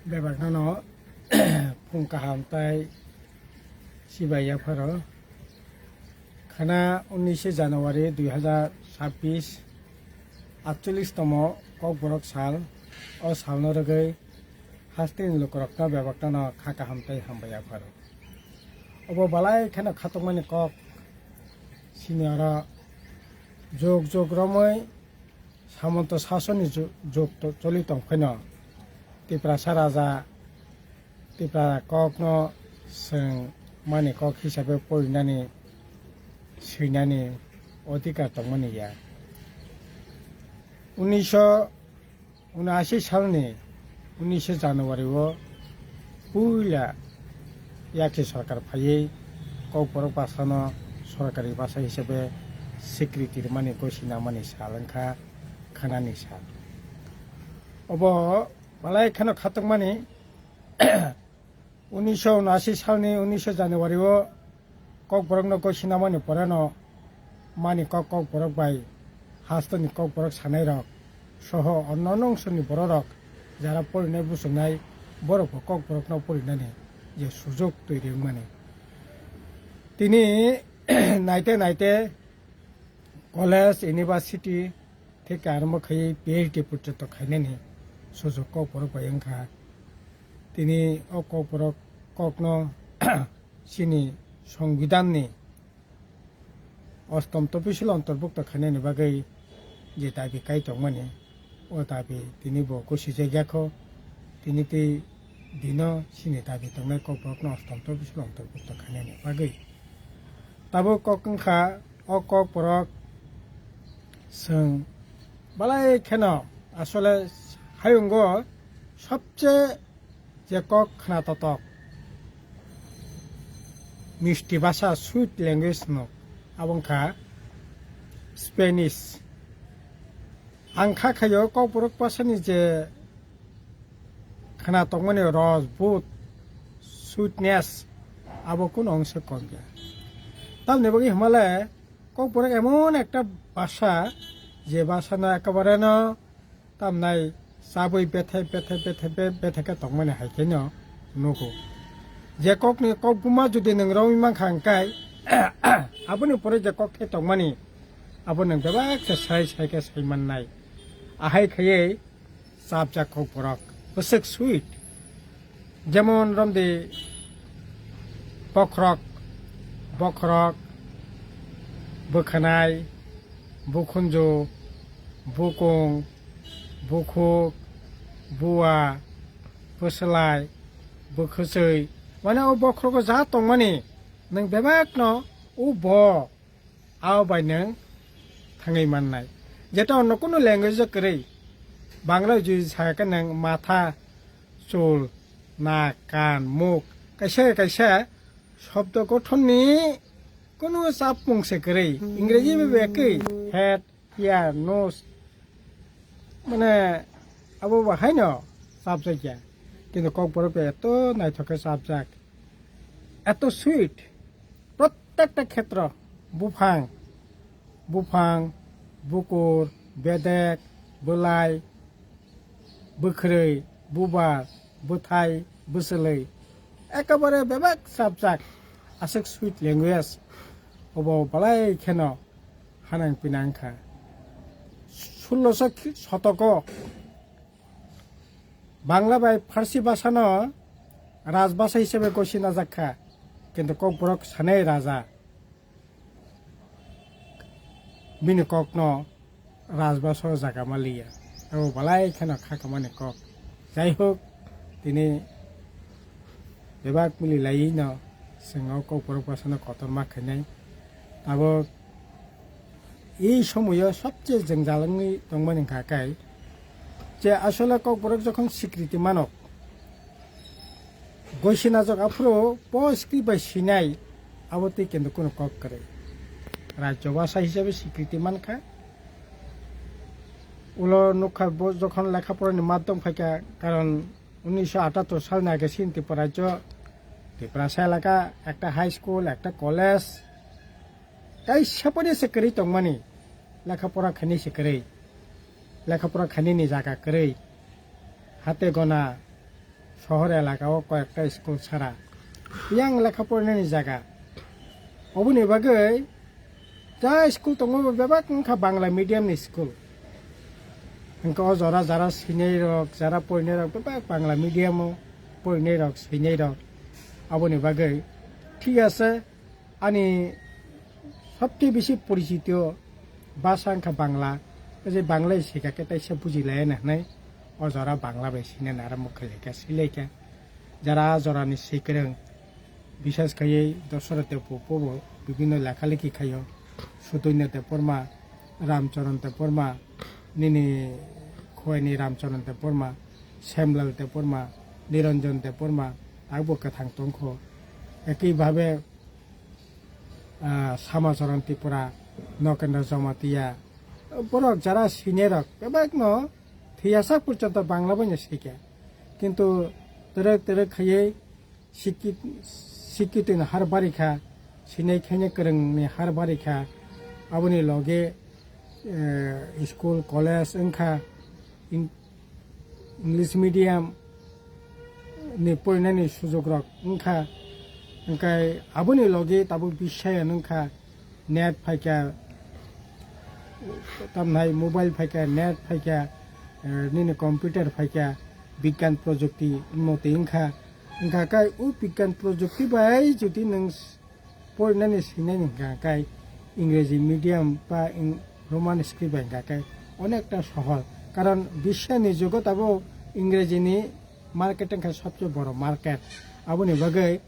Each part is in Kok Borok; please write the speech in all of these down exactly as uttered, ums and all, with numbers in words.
Bebakno no phung kaham tai sibai yapharo. Khana unishe January dui hazar sabbish, atchollish tomo Kokborok sal. O salno rwgwi hasteni lukurokno bebakno no kha kaham tai hambai yapharo. Obo balai kheno khatokmani kok, sini oro jog jog romwi Samanta sasoni ju-, jug to-, choli tong phano Tiprasa raja, Tipra kokno swng mani kok hisabe porinani swinani odhikar tongmani ya. Unisho unashi salni unishe January o puila yakhe sorkar phaiwi Kokborok bhasano sorkari bhasa hisabe swikriti rwmani gosi namani sal wngkha, khanani sal. Obo balai kheno khatokmani unisho unashi salni unisho January o Kokborokno gosi namani poreno mani kok Kokborok bai hasteni Kokborok sanairok soho onno ongsoni bororok jara porinai buchungnai borokbo Kokborokno porinani je sujok twi ringmani. Tini naite naite college, university theke arombo khaiwi P H D porjonto khainani sujok Kokborok bai wngkha. Tini o Kokborok kokno chini Songbidanni ostom topisil ontorbukto khainani bagwi je dabi kai tongmani, o dabi tini bo gosijakya kho. Tini tei dino chini dabi tongnai Kokborokno ostom topisil ontorbukto khainani bagwi. Tabuk kok wngkha o Kokborok chwng balai kheno asole hayungo sobse je kok khna totok, misti bhasha, sweet language no, abo wngkha Spanish. Ang kha khaio Kokborok bhasani je khna tongmani ros, bud, sweetness, abo kuno wngse kom ya. Tamni bagwi hwnmale Kokborok emon ekta bhasha, je bhasha no ekabare no tamnai chabwi bethai, bethai, bethai, be-, bethai khe tongmani hai khe no nugo. Je kokni kok buma jodi nwng romwi mankha hwnkhe, aboni pore je kok thai tongmani, abo nwng bebak se sai sai khe sai mannai. Ahai khaiwi chapjak Kokborok, bwswk sweet. Jemon romdi bokhorok, bokhorok, bwkhanai, bukhunju, bukung, bukhuk, bua, bwslai, bwkhwchwi, mane o bokhorogo ja tongmani nwng bebakno o bo abo bai nwng thangwi mannai. Jeta onno kunu language o kwrwi, Bangla jodi sakhe nwng matha, chul, nak, kan, muk, kaisa kaisa shobdo gothonni kunu chapmung se kwrwi. Ingreji bai bai ekwi head, ear, nose, mane abo bo haino chapjakya. Kintu Kokborok bai eto naithok khe chapjak. Eto sweet, prottekta khetro, buphang, buphang, bukur, bedek, bwlai, bwkhrwi, bubar, bwthai, bwswlwi, ekabare bebak chapjak, aswk sweet language, obo balai kheno hanang pinang kha. Sulloso shotogo Bangla bai Farsi bhasha no rajbhasha hisabe gosi najak kha, kintu Kokborok sanai raja bini kokno rajbhasha o jaga ma liya. Abo balai kheno kha kamani kok. Jai hok, tini bebak mili laiwi no chwng o Kokborok bhasano kotorma khainai. Tabuk ei somoyo sobse jwngjal wngwi tongmani wngkha khe, je asole Kokborok jokhon sikriti mano, goisi najak aphuru po script bai sinai, abo tei kintu kunu kok kwrwi. Rajya bhasha hisabe sikriti mankha. Ulo nukha bo jokhon lekha porani madhyam phaikha, karon unisho atattor salni age sini Tripura rajyo, Tiprasa elaka ekta high school, ekta college, kaisa pore se kwrwi tongmani, lekha pora khainai se kwrwi, lekha pora khainani jaga kwrwi, hate gona, Sohor elaka o koyekta school sara. Yang lekha porinani jaga. Oboni bagwi ja school tongo bebak wngkha Bangla medium ni school. Wngkha o jora jara sinai rok, jara porinai rok bebak Bangla medium o porinai rok, sinai rok. Aboni bagwi thik ase, ani sobcheye bisi porichito bhasha wngkha Bangla. O je Bangla sika khe taisa bujilaya na hinwi o jora Bangla bai sinani arambo khlaikha, silaikha. Jara jorani swikwrwng, bisas khaiwi Dasarath Debbarma bo bibhinno lekha lekhi khaio. Sudoino Debbarma, Ramcharan Debbarma, nini Khowai ni Ramcharan Debbarma, Semlal Debbarma, Niranjan Debbarma, abo kwthang tongkho. Ekhi bhabe, ah, Samacharan Tripura, Nokendra Jamatia, borok jara sinai rok bebakno thwiyasak porjonto Bangla bai no sika. Kintu twrwk twrwk khaiwi sikit-, sikitwini har barikha, sinai khaina kwrwngni har barikha, aboni loge, eh, school, college wngkha, in-, English medium ni porinani sujok rok wngkha, hwnkhe aboni loge tabuk bisaya wngkha, net phaikha, tamnai mobile phaikha, net phaikha, eh, nini computer phaikha, bigyan projukti motwi wngkha. Wngkha khe o bigyan projukti bai jodi nwng porinani sinai wngkha khe Ingreji medium ba ing-, Roman script bai wngkha khe onekta sohor. Karon biswani jugo tabuk Ingrejini market wngkha sobse boro market. Aboni bagwi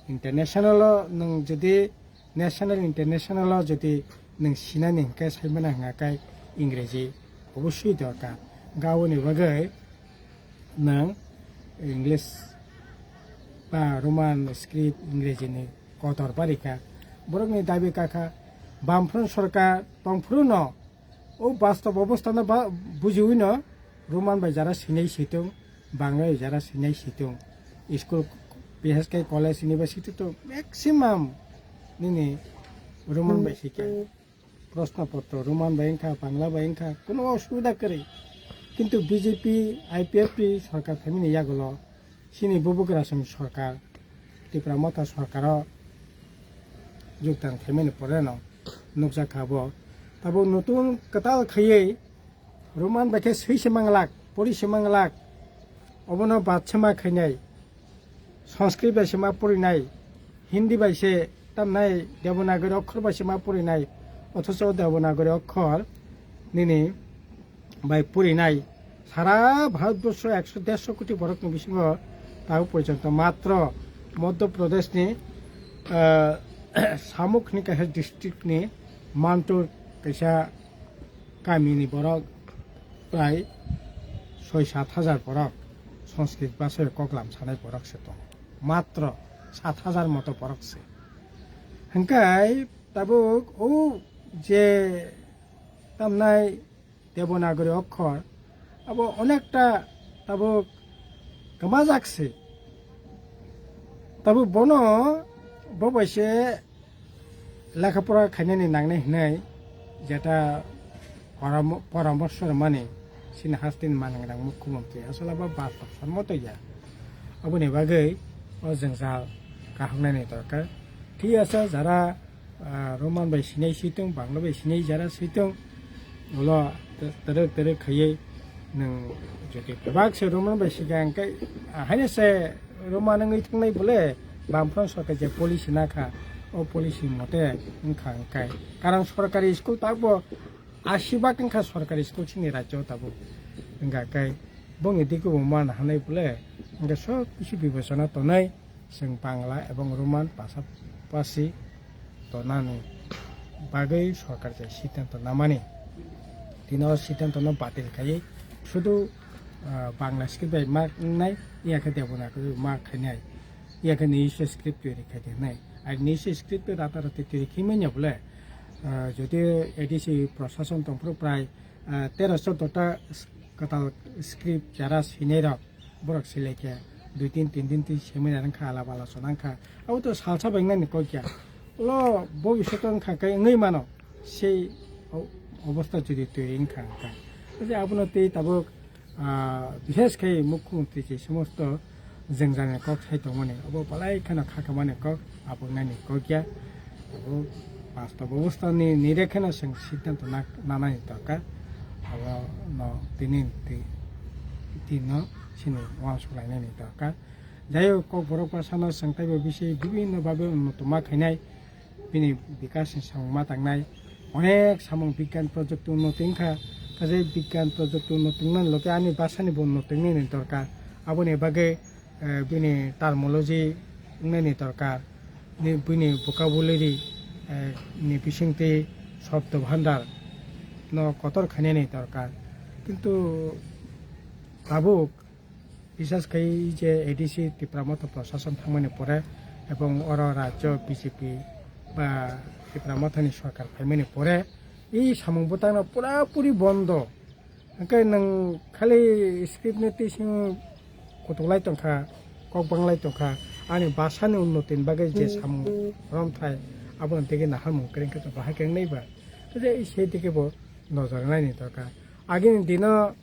international o nwng jodi national, international o jodi nwng sinani hwnkhe saimana hwnkha khe Ingreji oboswi dorkar. Aboni bagwi nwng English ba Roman script Ingrejini kotor barikha. Borokni dabi kakha Bamfront sorkar tongphuru no o bastob obostano ba bujiwi no Roman bai jara sinai situng, Bangla bai jara sinai situng. School, bisas khe college, university to maximum nini Roman bai sikha. Proshno potro Roman bai wngkha, Bangla bai wngkha, kuno osubida kwrwi. Kintu B J P, I P F T sorkar phaimani yagulo chini bubagra song sorkar, Tipra Motha sorkaro jogdan khaimani poreno nukjakha bo. Tabuk nutun kwtal khaiwi Roman bai khe swi se manglak, pori se manglak, obono bad se ma khainai, Sanskrit bai se ma porinai, Hindi bai se tamnai Devanagari okkhor bai se ma porinai, othocho Devanagari okkhor nini bai porinai sara Bharatborsho ekso dersho koti borokni bisingo tabuk porjonto matro Madhya Pradeshni, ah, Samuk hwnwi kaisa districtni Mantur kaisa kamini borok prai soi sat hajar borok Sanskrit bhasai koklam sanai borok se tongo. Matro sat hajar moto borok se. Hwnkhe tabuk o je tamnai Devanagari okkhor, abo onekta tabuk kwmajak se. Tabuk bono bo bai se lekha pora khainani nangnai hinwi jeta poramo-, poramorso rwmani chini hasteni manwirok mukhyamantri aswk abo bastop sommoto ya. Aboni bagwi o jwngjal kahoknani dorkar. Thik ase, jara, ah, Roman bai sinai sitwng, Bangla bai sinai jara sitwng, ulo twrwk twrwk khaiwi nwng jodi bebak se Roman bai sika hwnkhe, ah, haino se Roman wngwi thangnai bole, Bamfront sorkar je policy nakha, o policy mote wngkha hwnkhe. Karon sorkari school takbo asi bak wngkha sorkari school chini rajyo tabuk. Wngkha khe bongni dikubo man hanai bole, hwnkhe sob kisu bibechona tonai. Chwng Bangla ebong Roman pasapasi tonani bagwi sorkar je siddhanto namani. Tini o siddhantono batil khaiwi sudu, ah, Bangla script bai ma wngnai, iya khe Devanagari ma khainai, iya khe nijiswa script toiri khaidi hwnwi. Ar nijiswa script ratarati toiri khaimanya bole, ah, jodi A D C prosason tongphuru prai, ah, tero choddo ta kwtal script jara swinairok, borok se lekha, dui din, tin din twi seminar wngkha, alap alochona wngkha. Abo to salsa bai wngnani kok ya. Ulo bobishoto wngkha khe wngwi mano. Sei o-, obostha jodi twi wngkha, wngkha. Je abono tei tabuk, ah, bishes khai mukhyamantri je somosto, jwngjalni kok sai tongmani, obo belai kheno kha khamani kok, abuknani kok ya. Abo bastob obostani nire kheno chwng siddhanto na-, nanani dorkar. Abono tini ti-, tino chini uansuk lainani dorkar. Jai hok, Kokborok bwsano chwng teibo bisi bibinno babe unnoto ma khainai. Bini bikasni samung ma tangnai. Onek samung bigyan project unnoti wngkha. Kaje bigyan project unnoti wngnani loge ani bwsani bo unnoti wngnani dorkar. Aboni bagwi, eh, bini terminology wngnani dorkar. Ni, bini vocabulary, eh, ni bisingtwi shobdo bhandar no kotor khainani dorkar. Kintu tabuk Bisas khai je A D C Tipra Motha Prashason thangmani pore ebong oro rajyo B J P ba Tipra Mothani sorkar phaimani pore i samung bwtangno pura puri bondo. Hwnkhe nwng khali script ni twi simi kutuklai tongkha, kok banglai tongkha, ani bwsani unnoti ni bagwi je samung romthai aboni tigi naharmung kwrwngkhe to bahai khe wngnai ba. Tei se dike bo nojor naini dorkar. Agini dino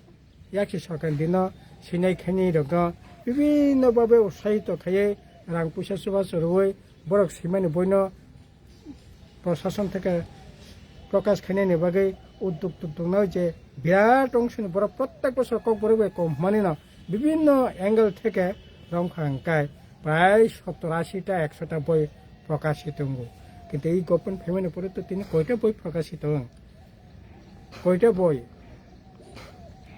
Yakchi sorkar ni dino sinai khainai rokno bibinno babe utsahito khaiwi rang puisa chubachu rwui borok swimani boino prashason theke prokash khainani bagwi udduk tuk tongnai je birat ongsoni borok prottek bosor Kokborok bai kom hwnmani no bibinno angle theke romkha hwnkhe prai sottor ashi ta ekso ta boi prokashito wngo. Kintu i government phaimani pore to tini koita boi prokashito wng? Koita boi?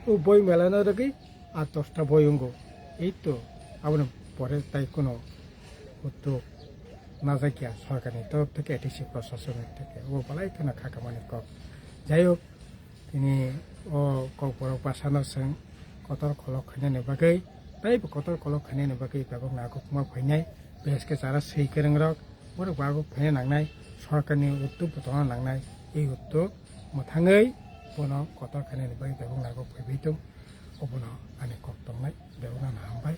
O boi melano rwgwi ar dosta boi wngo. Ei to, aboni pore tai kuno udduk najakya sorkarni torof theke, A D C prashason theke. Obo belai kheno kha khamani kok. Jai hok, tini o Kokborok bwsano chwng kotor kolok khainani bagwi, taibo kotor kolok khainani bagwi tabuk nangkukma phainai. Bes khe chara swi kwrwngrok, borok bo abo phaina nangnai, sorkarni udduk bo tongna nangnai, ei udduk mwthangwi bono kotor khainani bagwi bebak nangkuk phaibai tong, obono ani kok tongnai, bebakno hambai.